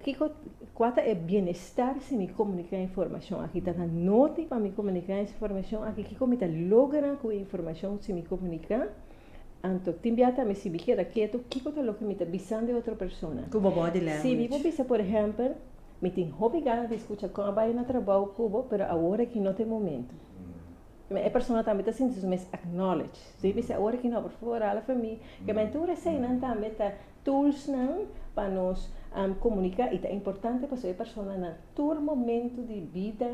Kiko, kua ta e bienestar si mi komuniká e informashon aki? Ta na noti pa mi komuniká e informashon aki? Kiko mi ta logra ku e informashon si mi komuniká? Anto tin bia tambe si mi keda ketu, kiko ta loke mi ta bisando e otro persona? Ku bo body language. Si mi por bisa por ehèmpel, mi tin hopi gana di skucha kon a bai na trabou ku bo, pero awor aki no ta e momento. E persona tambe ta sinti su mes acknowledge. Si mi bisa awor aki no, por favor hala for mi. Ke men tur eseinan tambe ta toolsnan pa nos komuniká i ta importante pasobra e persona na tur momento di bida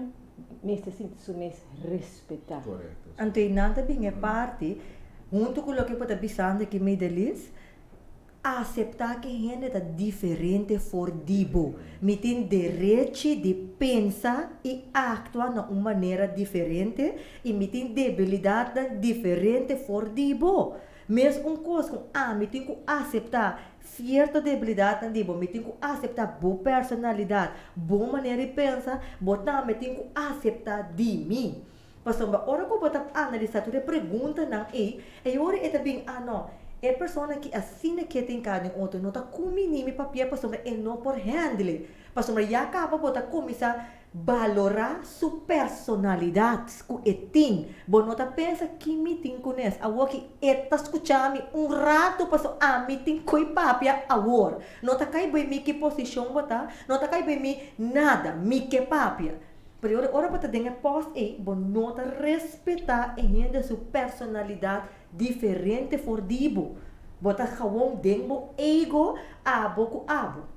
mester sinti su mes respetá. Korekto. Anto i nan ta bin e parti, huntu ku loke bo ta bisando aki Midelis, aseptá ku e hende ta diferente for di bo. Mi tin derechi di pensa i aktua na un manera diferente i mi tin debilidatnan diferente for di bo. Mes un kos ku ami tin ku aseptá sierto debilidatnan di bo, mi tin ku aseptá bo personalidat, bo manera di pensa, bo tambe tin ku aseptá di mi. Pasobra ora ku bo ta analisá tur e preguntanan ei, e ora e ta bin, ah no, e persona aki asina ke tin kara den otro, no ta kumbiní mi papia pasobra e no por handle. Pasobra ya kaba bo ta kuminsá Balorá su personalidat ku e tin. Bo no ta pensa ki mi tin kunes awor ki e ta skucha mi un ratu paso ami tin koe papia awor. No ta kai bai mi ki posishon bo ta, no ta kai bai mi nada, mi ke papia. Pero ora ora bo ta den e pòst ei bo no ta respetá e hende su personalidat diferente for di bo. Bo ta gawon den bo ego abo ku abo.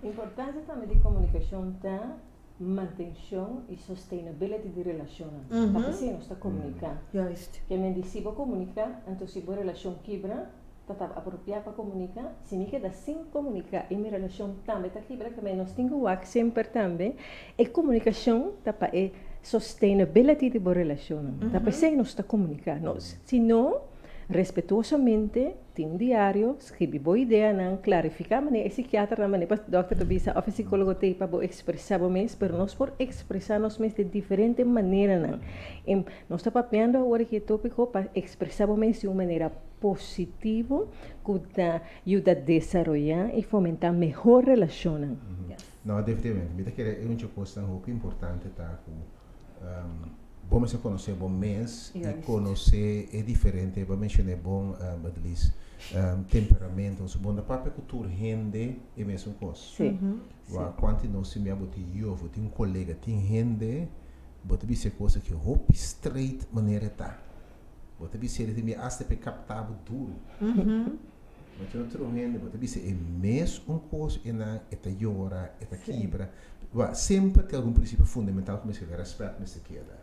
Importancia tambe di comunicacion ta mantencion y sustainability di relacionnan. Ta p'esey nos ta comunica. Juist. Ke men di si bo comunica, anto si bo relacion kibra, ta ta apropia pa comunica. Si mi keda sin comunica y mi relacion tambe ta kibra, ke men nos tin cu wak semper tambe e comunicacion ta pa e sustainability di bo relacionnan. Ta p'esey nos ta comunica. Nos, si no, respetuosamente Tin un diario, skibi bo ideanan, klarifiká manera e sikiaternan manera pa dòkter ta bisa òf e sikólogo t'ei pa bo ekspresá bo mes, pero nos por ekspresá nos mes den diferente maneranan. E nos ta papiando awor aki e tópiko pa ekspresá bo mes di un manera positivo ku ta yuda desaroyá i fomentá mehor relashonnan. No, definitivamente. Mi ta kere e un dje kosnan hopi importante ta ku Bo mester konosé bo mes i konosé e diferente, bo a menshoná e bon, Madelies, temperamento. So bo no ta papia ku tur hende e mesun kos. Wak kuantu di nos simia bo tin yu òf bo tin un kolega, tin hende bo ta bisa e kos aki hopi straight manera e ta. Bo ta bisa e tin bia asta pa e kapta bo duru. Bo tin otro hende bo ta bisa e mes un kos i nan e ta yora, e ta kibra. Wak, semper tin algun prinsipio fundamental ku mester keda, rèspèt mester keda,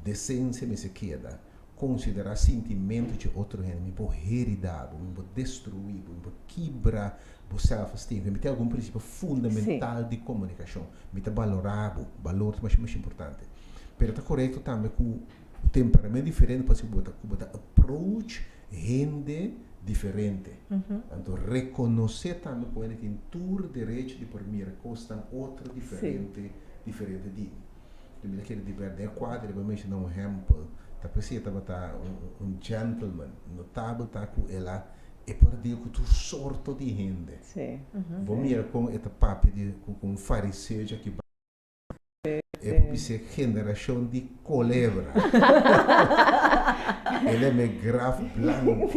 desensia mester keda, konsiderá sintimentu dje otro hende, mi por heridá bo, mi por destruí bo, mi por kibra bo self-esteem. Mi tin algun prinsipio fundamental di komunikashon. Mi ta balorá bo, balor ta masha masha importante. Pero ta korekto tambe ku temperamento diferente por hasi ku bo ta ku bo ta approach hende diferente. Anto rekonosé tambe ku hende tin tur derecho di por mira kosnan otro diferente diferente di mi. Anto mi ta kere di bèrdè e kuadro bo a menshoná un ehèmpel ta p'esei e tabata un gentleman notabel ta ku el a e por deal ku tur sorto di hende. Bo mira kon e ta papia di ku un fariseo djaki. E por bis'é generashon di kolebra. El e me graf blanku.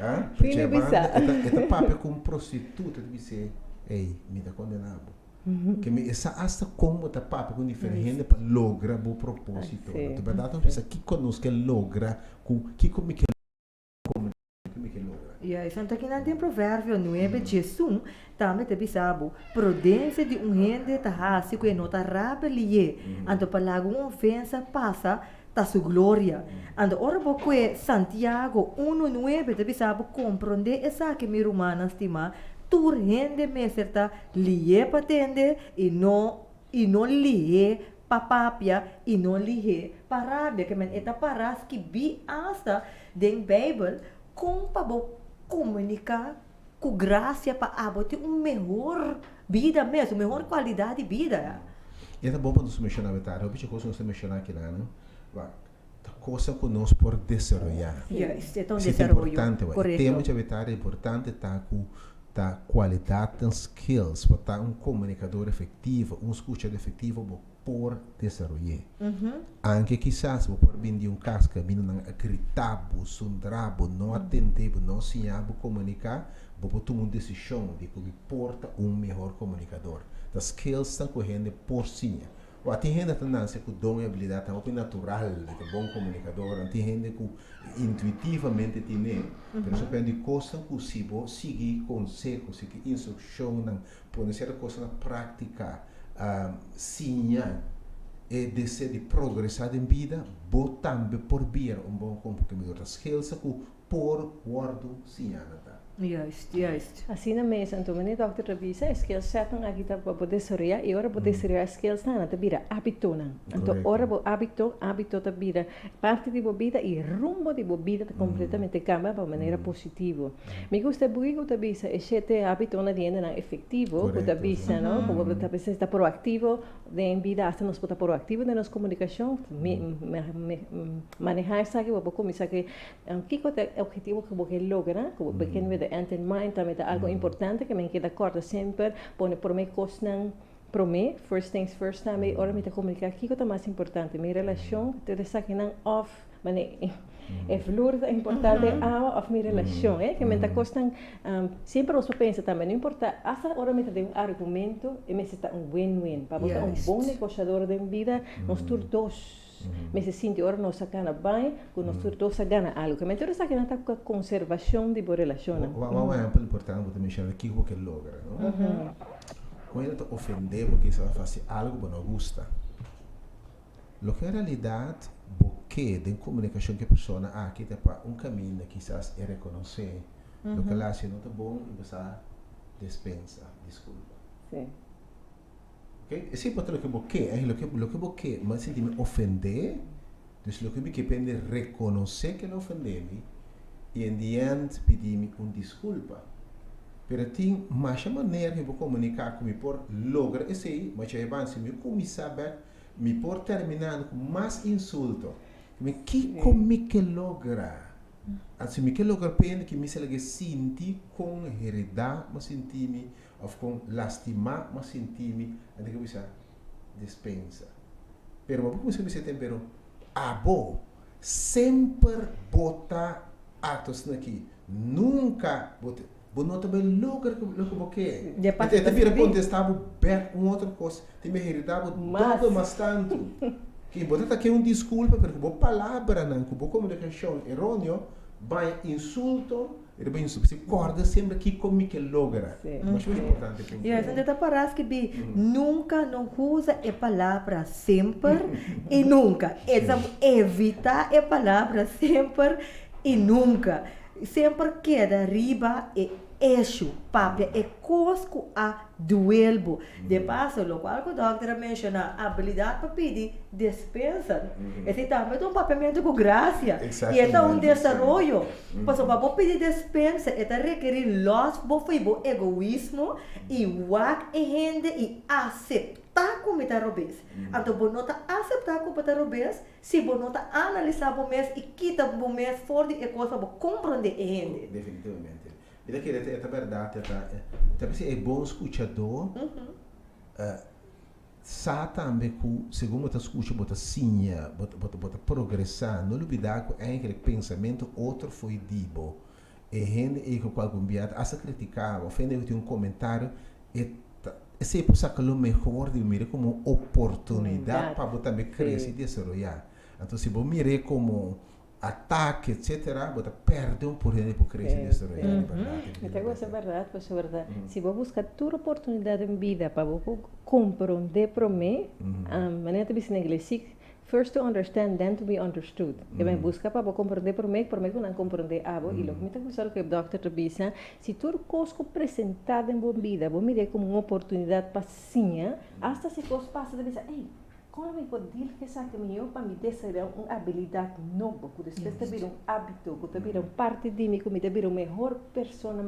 Ah, Fini bisa. E ta papia ku un prostituta, e ta bis'é, Ey, mi ta kondená bo. Ke mi e sa asta kon bo ta papia ku diferente hende pa logra bo propósito. Ta bèrdat nos bisa kiko nos ke logra ku kiko mi ke Kiko mi ke logra. Juist, anto kinan den Proverbio nuebe djesun tambe ta bisa bo, Prudensia di un hende ta hasi ku e no ta rabelié, anto pa laga un ofensa pasa ta su gloria. Anto ora bo kue Santiago unu nuebe ta bisa bo, Komprondé esaki, mi rumannan stimá, tur hende mester ta lié pa tende i no i no lihé pa papia i no lihé pa rabia. Ke men e ta pará skibí asta den Beibel kon pa bo komuniká ku grasia pa abo tin un mehor bida mes, un mehor kualidat di bida. E ta bon pa nos menshoná Betania, hopi kos nos ta menshoná akinan, wak, ta kosnan ku nos por desaroyá. Juist, e ta un desaroyo, korekto. E tema dje Betania importante ta ku. Ta kualidatnan, skills, pa ta un komunikador efektivo, un skuchador efektivo bo por desaroy'é. Anke kisas bo por bin di un kas kaminda nan a grita bo, zundra bo, no a tende bo, no a siña bo komuniká, bo por tuma un desishon di ku mi por ta un mehor komunikador. Ta skillsnan ku hende por siña. Wak, tin hende ta nase ku don i abilidatnan hopi natural di ta bon komunikadornan, tin hende ku intuitivamente tine, pero esaki ta di kosnan ku si bo sigui konseho, sigui instrukshonnan, pone sierto kosnan na práktika, siña e deseo di progresá den bida, bo tambe por bira un bon komunikador. Ta skilsa ku por wòrdu siñá nan ta. Juist, juist. Asina mes, anto manera dòkter ta bisa, e skill setnan aki ta pa bo desaroyá i ora bo desaroyá e skillsnan nan ta bira hábitonan. Anto ora bo hábito, hábito ta bira parti di bo bida i rumbo di bo bida ta kompletamente kambia pa manera positivo. Mi gusta e buki ku ta bisa e shete hábitonan di hendenan efektivo ku ta bisa, no, ku bo ta bisa ta proaktivo den bida, asta nos por ta proaktivo den nos komunikashon, manehá esaki bo por kuminsá ku Kiko ta e objetivo ku bo ke logra? Ku bo begin with the end in mind tambe ta algo importante ke men keda kòrda semper. Pone promé kosnan promé, first things first tambe. Ora mi ta komuniká kiko ta mas importante, mi relashon tur esakinan òf manera e vloer ta importante, e awa òf mi relashon. Ke men ta kosnan semper nos por pensa tambe, no importa asta ora mi ta den un argumento e mester ta un win-win. Pa bo ta un bon negoshador den bida nos tur dos. Mester sinti ora nos a gana bai ku nos tur dos a gana algu. Kamente ora esaki nan ta ku konservashon di bo relashonnan. Wou un ehèmpel importante bo ta menshoná kiko bo ke logra, no? Un hende ta ofendé bo kisas a hasi algu bo no gusta. Loke en realidat bo ke den komunikashon ku e persona aki ta pa un kaminda kisas e rekonosé loke el a hasi no ta bon i bo sa despensa, diskulpa. Ok, esei por ta loke bo ke, eh, loke, loke bo ke, mi a sinti mi ofendé, dus loke mi ke pende rekonosé ke el a ofendé mi, i in the end pidi mi un diskulpa. Pero tin masha manera ku mi por komuniká ku mi por logra esei, ma dje ban si mi kuminsá bèk, mi por terminá ku mas insulto. Mi kiko mi ke logra? Anto si mi ke logra pende ke mi sa lag'é sinti kon heredá mi a sinti mi, Of kon lastimá m'a sinti mi, anto ke bisa despensa. Pero bo por kuminsá bisa tem pero abo semper bo ta aktua asina aki, nunka bo ta, bo no ta bai logra loke bo ke. E ta bira kontestá bo bèk un otro kos, ta bira heridá bo dòbel mas tantu. Ke bo ta ta ke un diskulpa pero ku bo palabranan, ku bo komunikashon eróneo bai insulto. Riba insu si corda semper kico mi ke logra. Masha masha importante punto. Yes, ende ta para skibi nunca no usa e palabra semper y nunca. Esa evita e palabra semper y nunca. Semper keda riba e issue, papia e cos cu a duel bo. De paso, locual cu dokter a menciona, abilidad pa pidi despensa. Esey tambe ta un papiamento cu gracia. Y e ta un desaroyo. Pasobra pa bo pidi despensa e ta rekeri los bo fo'i bo egoismo y wak e hende y acepta cu mi ta robes. Anto bo no ta acepta cu bo ta robes si bo no ta analisa bo mes y kita bo mes for di e cos pa bo comprende e hende. Definitivamente. Mi ta kere e ta bèrdat, e ta ta bisa e bon skuchadó sa tambe ku segun bo ta skucha bo ta siña, bo ta bo ta progresá. No lubidá ku eigenlijk pensamentu otro fo'i di bo. E hende ei ku algun bia ta asta kritiká bo òf hende ku tin un komentario e ta esei por saka lo mehor di bo mira komo un oportunidat pa bo tambe krese i desaroyá. Anto si bo mir'é komo atake etcetera bo ta perde un oportunidad di por crece y desaroya di berdad. Mi ta gosa berdad pasobra ta si bo busca tur oportunidad den bida pa bo por compronde prome, manera ta bisa na ingles seek first to understand then to be understood. E bai busca pa bo compronde prome, prome cu nan compronde abo y loke mi ta gosa loke e dokter ta bisa si tur cos cu presenta den bo bida bo mira como un oportunidad pa siña hasta si cos pasa ta bisa ey Kon mi por deal ku esaki mihó pa mi desaroyá un abilidat nobo ku despues ta bira un hábito, ku ta bira un parti di mi, ku mi ta bira un mehor persona?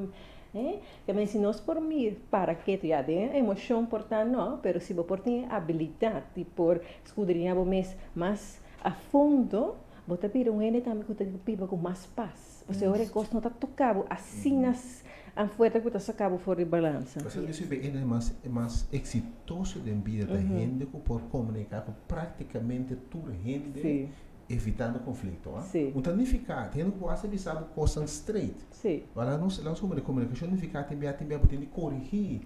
Ta mester si nos por mir para ketu, ya den emoshon por ta no, pero si bo por tin e abilidat di por skudriñá bo mes mas a fondo, bo ta bira un hende tambe ku ta biba ku mas pas. Pasobra ora e kos no ta toka bo asina. fuerte ku ta saka bo for di balansa. Pasobra mi sibi e mas mas eksitoso den bida ta hende ku por komuniká ku praktikamente tur hende evitando konflikto. Un ta nifiká hende ku por hasta bisa bo kosnan straight. Wala nos laga nos komprendé komunikashon nifiká tin bia tin bia bo tin di korigí.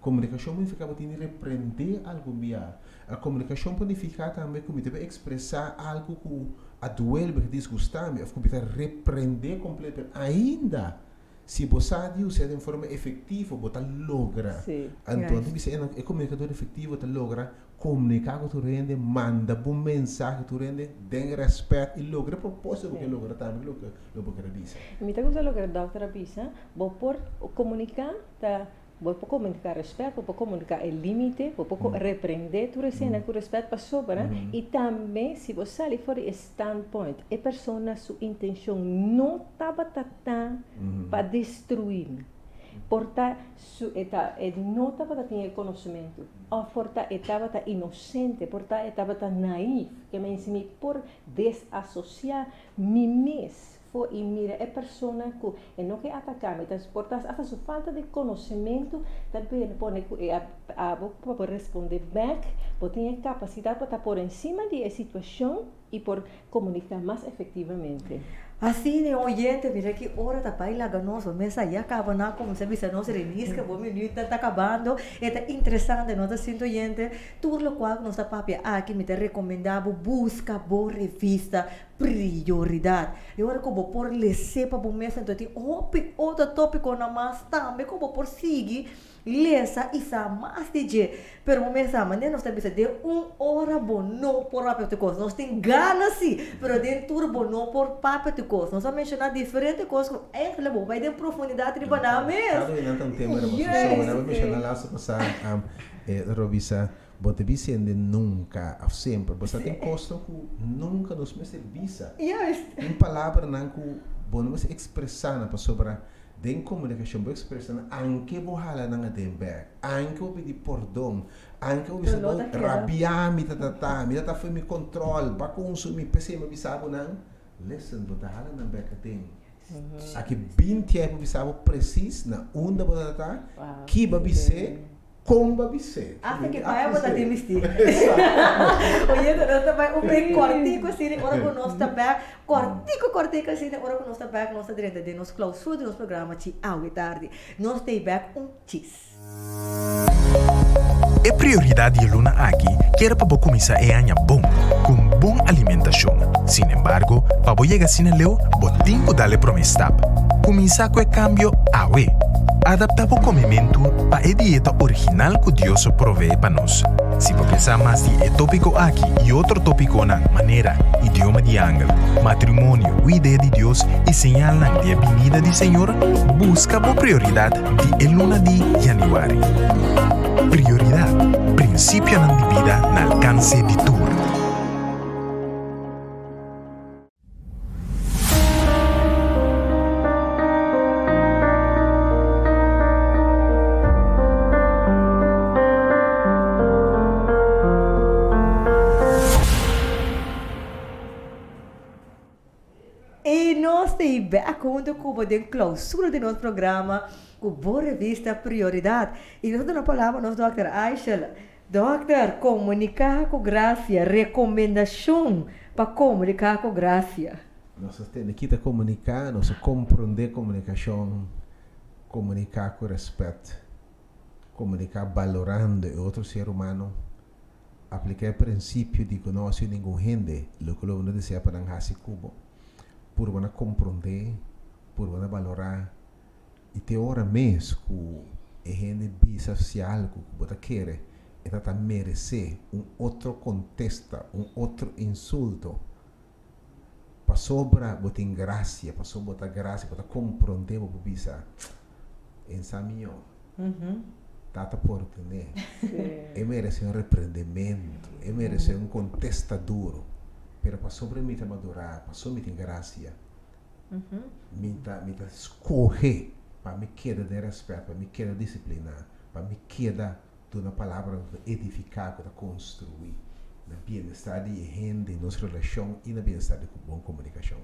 Komunikashon por nifiká bo tin di reprendé algun bia. Komunikashon por nifiká tambe ku mi ta ekspresá algu ku a duel mi, ku a disgustá mi òf ku mi ta reprendé kompleto. Pero ainda si bo sa di us'é den forma efektivo bo ta logra. Anto anto bisa e komunikador efektivo ta logra komuniká ku tur hende, manda bo mensahe tur hende den rèspèt i logra e propósito ku bo ke logra tambe loke bo ker a bisa. Mi ta gusta loke e dòkter a bisa, bo por komuniká ta Bo por komuniká rèspèt, bo por komuniká e límite, bo por reprendé tur esena ku rèspèt pasobra i tambe si bo sali for di e standpoint e persona su intenshon no tabata ta pa destruí mi. Por ta su e ta e no tabata tin e konosementu òf por ta e tabata inosente, por ta e tabata naïf, ke men si mi por desasosiá mi mes For i mira e persona ku e no ke ataká mi, ta por ta asta su falta di konosementu ta bini pone ku e abo pa por respondé bèk, bo tin e kapasidat pa ta por ensima di e situashon i por komuniká mas efektivamente. Asina e oyente mira ki ora ta bai laga nos, bo mesa ya kaba nan a kuminsá bisa nos Reniska bo minütnan ta kabando, e ta interesante no ta sinti oyente, tur lokual ku nos ta papia aki mi ta rekomendá bo buska bo revista Prioridat. E ora ku bo por les'é pa bo mes anto tin hopi otro tópikonan mas tambe ku bo por sigui lesa i sa mas di dje. Pero bo mes sa manera nos ta bisa den un ora bo no por papia tur kos. Nos tin gana si, pero den tur bo no por papia tur kos. Nos a menshoná diferente kos ku eigentlik bo bai den profundidat riba nan mes. Kada un nan ta un tema riba su so. Bo a menshoná laatste pasá, Robisa. Bo ta bisa hende nunka of semper. Bo sa tin kosnan ku nunka nos mester bisa. Tin palabranan ku bo no mester ekspresá nan pasobra den komunikashon bo ekspresá nan anke bo hala nan aden bèk, anke bo pidi pordon, anke bo bisa bo rabiá mi ta ta mi ta ta for mi kòntròl, bo a konsumí p'esei mi a bisa bo nan. Listen, bo ta hala nan bèk aden. Aki binti aña bo bisa bo presis na unda bo ta ta, ki bo a bis'é. Kon bo a bis'é? Hasta ki paña bo ta tin bistí. Oyendo, nos ta bai un break kòrtiku asina ora ku nos ta bèk. Kòrtiku, kòrtiku asina ora ku nos ta bèk nos ta drenta den nos klausura di nos programa chi awe tardi. Nos ta ei bèk un chis. E prioridat di e luna aki kier pa bo kuminsá e aña bon, ku un bon alimentashon. Sin embargo, pa bo yega asina leu, bo tin ku dal e promé stap. Kuminsá ku e kambio awe! Adaptá bo komementu pa e dieta original ku Dios a proveé pa nos. Si bo ke sa mas di e tópiko aki i otro tópikonan manera idioma di angel, matrimonio ku idea di Dios i señalnan di e binida di Señor, buska bo prioridat di e luna di yanüari. Prioridat, Prinsipionan di bida na alkanse di tur. I nos ta i bek huntu ku bo den klausura di nos programa ku bo revista Prioridat. I nos ta duna palabra nos dòkter Aishel. Dòkter, komuniká ku grasia, rekomendashon pa komuniká ku grasia. Nos a tende kita komuniká, nos a komprondé komunikashon, komuniká ku rèspèt, komuniká balorando e otro ser humano, apliká e prinsipio di ku no hasi ningun hende loke lo bo no desea pa nan hasi ku bo, purba na komprondé, purba na balorá. I te ora mes ku e hende bisa si algu ku bo ta kere, e ta ta meresé un otro kontesta, un otro insulto. Pasobra bo tin grasia, pasobra bo ta grasia, bo ta komprondé, bo por bisa, E sa mihó. Tata por tene. E meresé un reprendementu, e meresé un kontesta duru. Pero pasobra mi ta madurá, pasobra mi tin grasia, Mi ta mi ta skohe pa mi keda den rèspèt, pa mi keda disipliná, pa mi keda duna palabranan ku ta edifiká, ku ta konstruí na bienestar di e hende, nos relashon i na bienestar di bon komunikashon.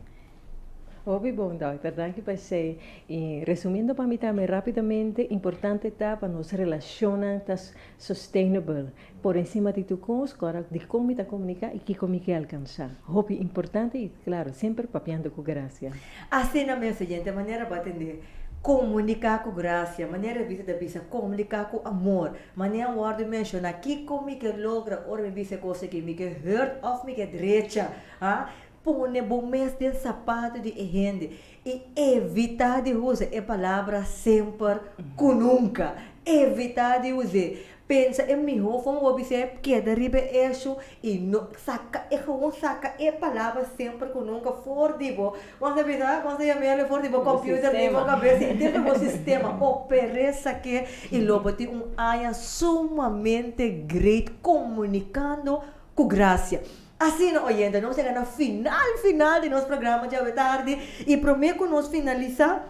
Hopi bon, dòkter. Danki pa esei. I resumiendo pa mi tambe rápidamente, importante ta pa nos relashonnan ta sustainable. Por encima di tur kos, kòrda dikon mi ta komuniká i kiko mi ke alkansá. Hopi importante i klaro, semper papiando ku grasia. Asina mes, oyente, manera bo a tende, komuniká ku grasia, manera e bisa ta bisa, komuniká ku amor, manera a wòrdu menshoná, kiko mi ke logra ora mi bisa e kos aki, mi ke hurt òf mi ke drecha, ha? Pone bo mes den sapato di e hende i evitá di usa e palabra semper ku nunka. Evitá di us'é. Pensa e mihó forma bo bis'é keda riba e eshu i no saka e gewoon saka e palabra semper ku nunka for di bo kon sa bisa kon sa yam'é for di bo computer di bo kabes i den bo sistema oper'é sak'é i lo bo tin un aña sumamente great komunikando ku grasia. Asina, oyente, nos yega na final final di nos programa djawe tardi i promé ku nos finalisá,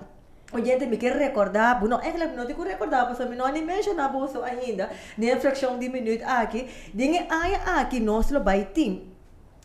oyente, mi ke rekordá bo, no, ègèlèk mi no tin ku rekordá pasobra mi no a ni menshoná boso ainda den e frakshon di minüt aki, den e aña aki nos lo bai tin,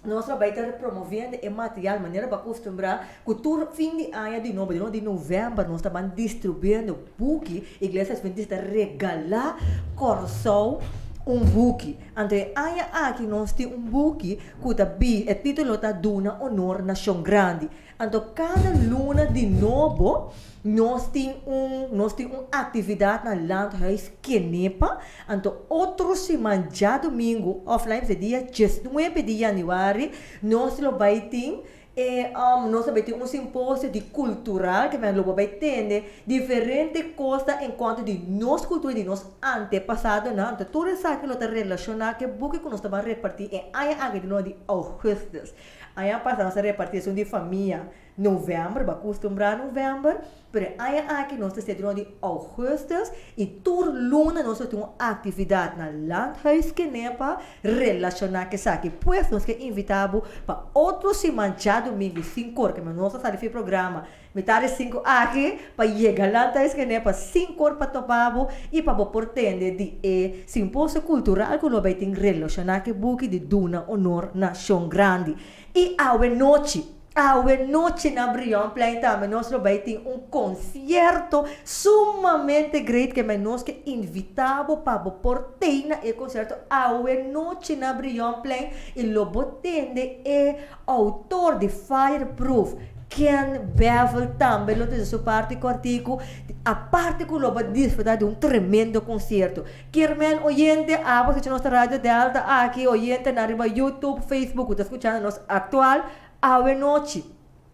nos lo bai ta promoviendo e material manera bo a kustumbrá ku tur fin di aña di nobo, di nobo di novèmber nos ta ban distribuendo buki, Iglesia Adventista ta regalá Kòrsou un buki. Anto e aña aki nos tin un buki ku ta bi, e título ta Duna Honor na Shon Grandi. Anto kada luna di nobo nos tin un nos tin un aktividat na Landhuis Kenepa. Anto otro siman djadumingu òf laimi bisa dia diesnuebe di yanüari nos lo bai tin E nos a bai tin un simposio di kultural ke lo bo bai tende diferente kos ta enkuanto di nos kultura di nos antepasadonan. Anto tur esaki lo ta relashoná ku e buki ku nos ta ban repartí e aña aki di luna di ougùstùs. Aña pasá nos a repartí esun di famia novèmber, bo a kustumbrá novèmber. Pero e aña aki nos ta seti luna di augustus y tur luna nos lo tin un actividad na Landhuis Kenepa relaciona cu esaki. Pues nos ke invita bo pa otro siman djadomingo sinkor, ke nos ta sali fi programa mitar di sinku aki pa yega Landhuis Kenepa sinkor pa topa bo y pa bo por tende di e simposio cultural cu lo bay tin relaciona cu e buki di Duna Honor na Shon Grandi. Y awe nochi. Awe nochi na Brionplein tambe nos lo bay tin un concierto sumamente great ke men nos ke invita bo pa bo por tey na e concierto awe nochi na Brionplein y lo bo tende e autor di Fireproof Ken Bevel tambe lo trece su parti cortico aparte cu lo bo disfruta di un tremendo concierto. Kiermen oyente abo scucha nos Radio Delta aki oyentenan riba YouTube, Facebook cu ta scuchando nos actual awe nochi.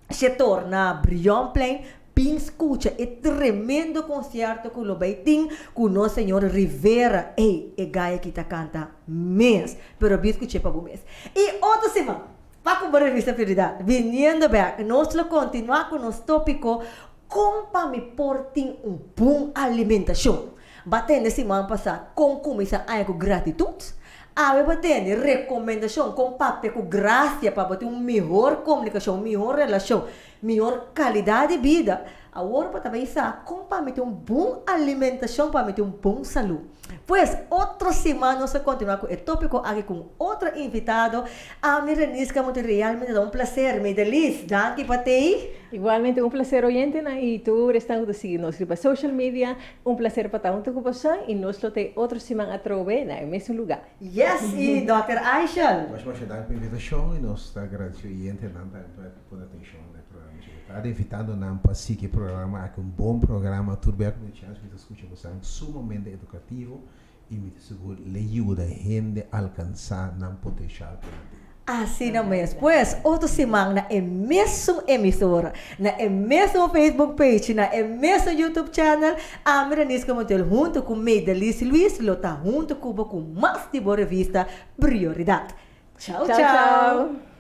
Shetor na Brionplein bin scucha e tremendo concierto cu lo bay tin cu nos señor Rivera. Ey, e guy aki ta canta mes, pero bin scuch'e pa bo mes. Y otro siman, pa cu bo Revista Prioridad, viniendo bek, nos lo continua cu nos topico Con pa mi por tin un bon alimentacion? Ba tende siman pasá kon kuminsá aña ku gratitut. Awe ba tende rekomendashon kon papia ku grasia pa bo tin un mihor komunikashon, un mihor relashon, mihor kalidat di bida. Awor bo ta bai sa kon pa mi tin un bon alimentashon pa mi tin un bon salú. Pues, otro siman nos ta kontinuá ku e tópiko aki ku un otro invitado. Ami Renisca Monte realmente ta un plaser. Medelis, danki pa tei. Igualmente un plaser oyentenan i tur esnan ku ta sigui nos riba social media. Un placer pa ta hunto cu boso y nos lo te otro siman atrobe na e mesun lugar. Yes y Dòkter Aishel. Masha masha danki pa invitashon y nos ta agradeci oyentenan tambe pa pone atencion na e programa dje. Ta invitando nan pa sigui e programa aki, un bon programa tur bia cu mi chance mi ta scucha bosan sumamente educativo y mi ta sigur le yuda hende alcansa nan potencial cu nan tin. Asina mes. Pues, otro siman na e mesun emisora, na e mesun Facebook page, na e mesun YouTube channel, ami Renisca Montiel hunto cu Maydelis Luis lo ta hunto cu bo cu mas di bo revista Prioridad. Chao chao!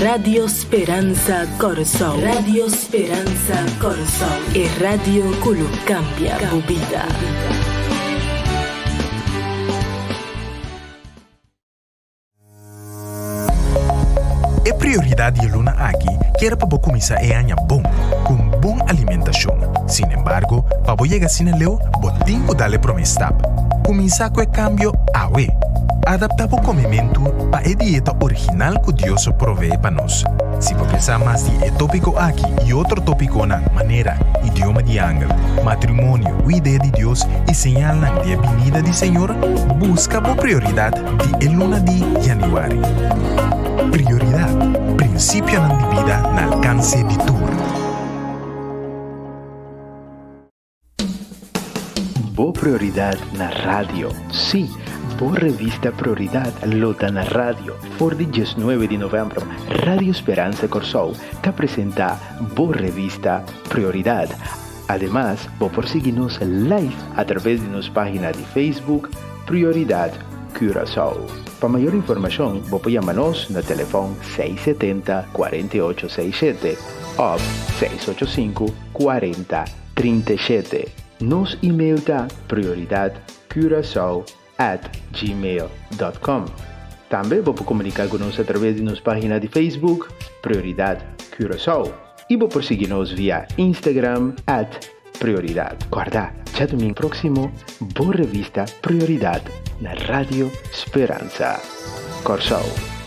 Radio Speransa Kòrsou. Radio Speransa Kòrsou. E radio ku lo kambia bo bida. E prioridad. Prioridat di e luna aki kier pa bo kuminsá e aña bon, ku un bon alimentashon. Sin embargo, pa bo yega asina leu, bo tin ku dal e promé stap. Kuminsá ku e kambio awe! Adaptá bo komementu pa e dieta original ku Dios a proveé pa nos. Si bo ke sa mas di e tópiko aki i otro tópikonan manera idioma di angel, matrimonio ku idea di Dios i señalnan di e binida di Señor, buska bo prioridat di e luna di yanüari. Prioridat, prinsipionan di bida na alkanse di tur. Bo Prioridad na radio. Sí, bo revista Prioridad lo ta na radio. For di diesnuebe di novèmber, Radio Speransa Kòrsou ta presentá bo revista Prioridad. Ademas, bo por sigui nos live a traves di nos página di Facebook Prioridad Curaçao. Pa mayor informashon bo por yama nos na telefòn 670 48 67 òf 685 40 37. Nos email ta prioridadcuracao at gmail dot com. Tambe bo por komuniká ku nos a traves di nos página di Facebook Prioridad Curaçao i bo por sigui nos via Instagram at Prioridad. Kòrda, djadumingu próksimo bo revista Prioridad na Radio Speransa Kòrsou.